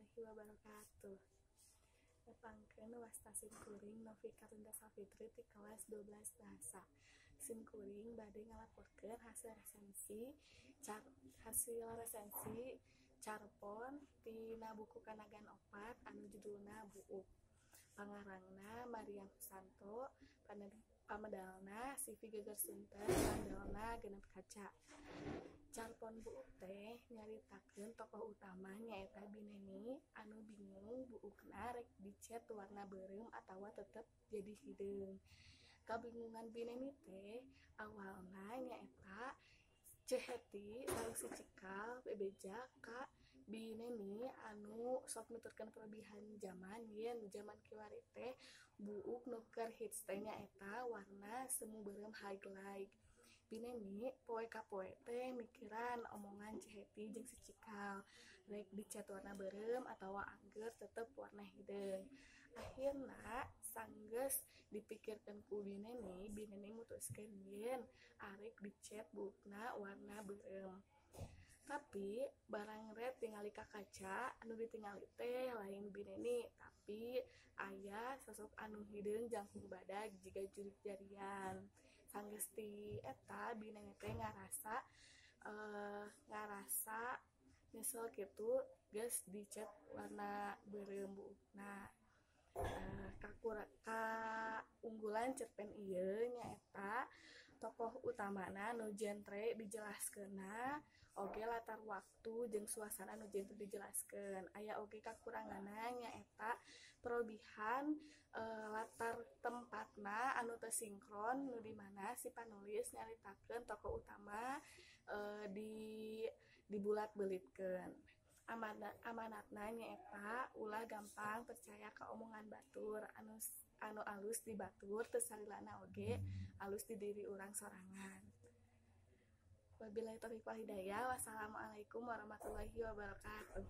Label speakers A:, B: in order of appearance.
A: Warahmatullahi wabarakatuh. Nepangkeun wasta sim kuring Novi Karlinda Safitri ti kelas 12 Bahasa. Sim kuring bade ngalaporkeun hasil resensi carpon tina buku Kanagan Opat anu judulna Buuk. Pangarangna Maryam Susanto, pamedalna CV Geger Sunter, pandelna Genep Kaca. Carpon Buuk teh nyaritakeun tokoh utama, nyaeta Bineni, anu bingung buukna rek dicet warna beureum atawa tetep jadi hideung. Kabingungan Bineni teh awalna nyaeta Ceu Heti sareng si Cikal bebeja ka Bineni anu sok nuturkeun perobihan jaman, yen jaman kiwari teh buuk nu keur hits teh nyaeta warna semu beureum highlight. Bineni poe ka poe teh mikiran omongan Ceu Heti jeung si Cikal, rek dicet warna beureum atawa angger tetep warna hideung. Akhirna sanggeus dipikirkeun ku Bineni, Bineni mutuskeun yen arek dicet buukna warna beureum. Tapi barang ret tingali ka kaca, anu ditingali teh lain Bineni, tapi aya sosok anu hideung jangkung badag jiga jurig jarian. Sanggeus ti eta, Bineni teh ngarasa nyesel kitu geus dicet warna beureum buukna. Kaunggulan cerpen ieu nyaeta tokoh utamana nu jentre dijelaskeunna, oge latar waktu jeung suasana nu jentre dijelaskeun. Aya oge kakuranganna, nyaeta perobihan latar tempatna anu teu sinkron, nu di mana si panulis nyaritakeun tokoh utama di dibulat-belitkeun. Amanatna nyaeta ulah gampang percaya ka omongan batur, anu alus di batur teu salilana oge alus di diri urang sorangan. Wabillahi taufiq wal hidayah. Wassalamualaikum warahmatullahi wabarakatuh.